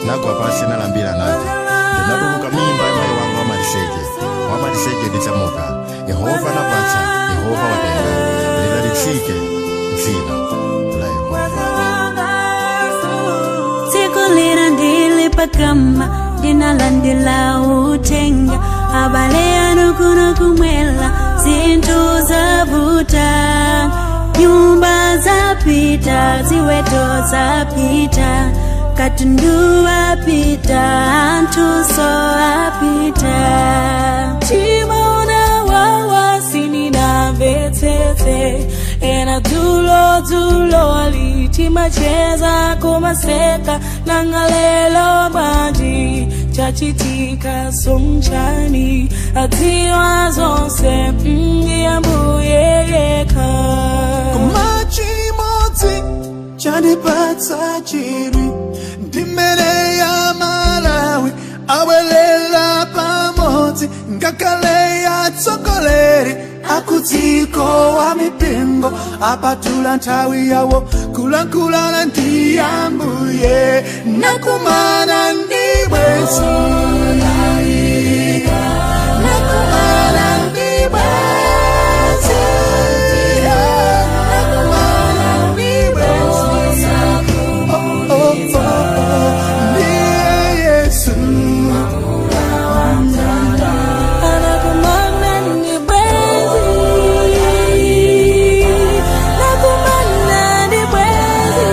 Nagwa pansi nalambira nati, "Ndinatuluka mimba ya mayi wanga wamaliseche, wamaliseche ndidzamuka. Yehova anapatsa, Yehova watenga, lidalitsike dzina la Yehova." Tsiku lina ndili pakama ndinalandila utenga, abale anu kuno kumwela zinthu zavuta, nyumba zapita, ziweto zapita, katundu wapita, anthuso apita. Chimona wawa sininamvetsetse ena dzulo dzulo alitimacheza kumaseka nanga lelo bwanji chachitika somchani adziwa zonse ndiyambuye yekha. Kumachimodzi chandipatsa chidwi ndimene ya Malawi abwelela pamodzi ngakhale atsogoleri akudziko wa mipingo apatula nthawi yawo kulankhulana ndi Ambuye nakumana ndi bwenzi nakumana ndi bwenzi nakumana ndi bwenzi. Oh, oh, oh, oh. Ndiye Yesu. Anakumana ndi bwenzi, nakumana ndi bwenzi,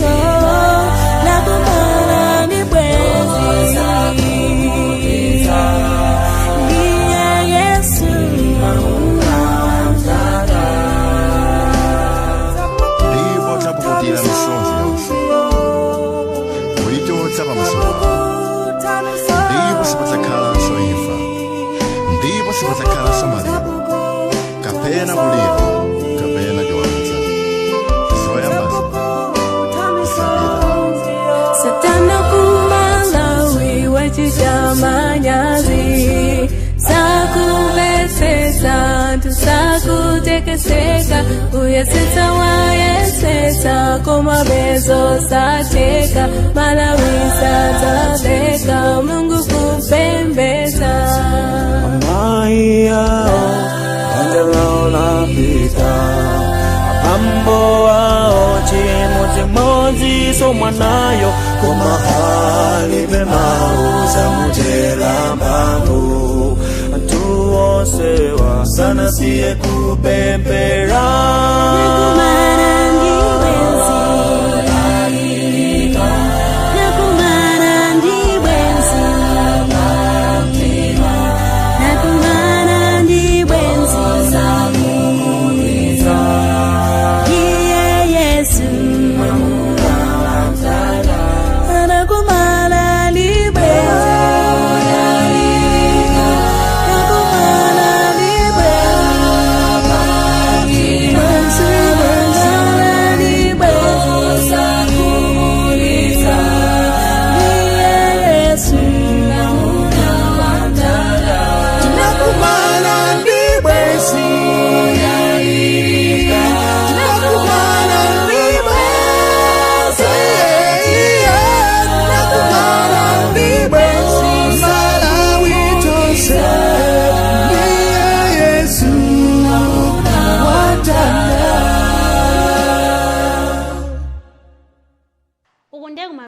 oh, nakumana ndi bwenzi, ndiye Yesu. Ndipo adzapukutira misozi yonse kuyichotsa pamaso pawo, ndipo sipadzakhalanso imfa, ndipo sipadzakhalanso maliro, kapena kulira, kapena chiwawa. Zoyambazo zisapita. Satana kumalawi wachichamanyazi sakumvetsetsa anthu sakutekeseka kuyesetsa wayesetsa koma bezo sateka Malawi sadzaleka Mulungu kupembedza. Amayi awo banja lao lapita, abambo awo chimodzimodzi mwanayo koma alibe mawu zamutera mphamvu anthu onsewa sanasiye kupemphera. Nakumana ndi bwenzi, nakumana ndi bwenzi, nakumana ndi bwenzi, ndiye Yesu. Anakumana ndi bwenzi, nakumana ndi bwenzi, nakumana ndi bwenzi, ndiye Yesu. Nakumana ndi bwenzi, nakumana ndi bwenzi, nakumana ndi bwenzi. Malawi tonse ndiye Yesu watanda. Uku ndiye kuma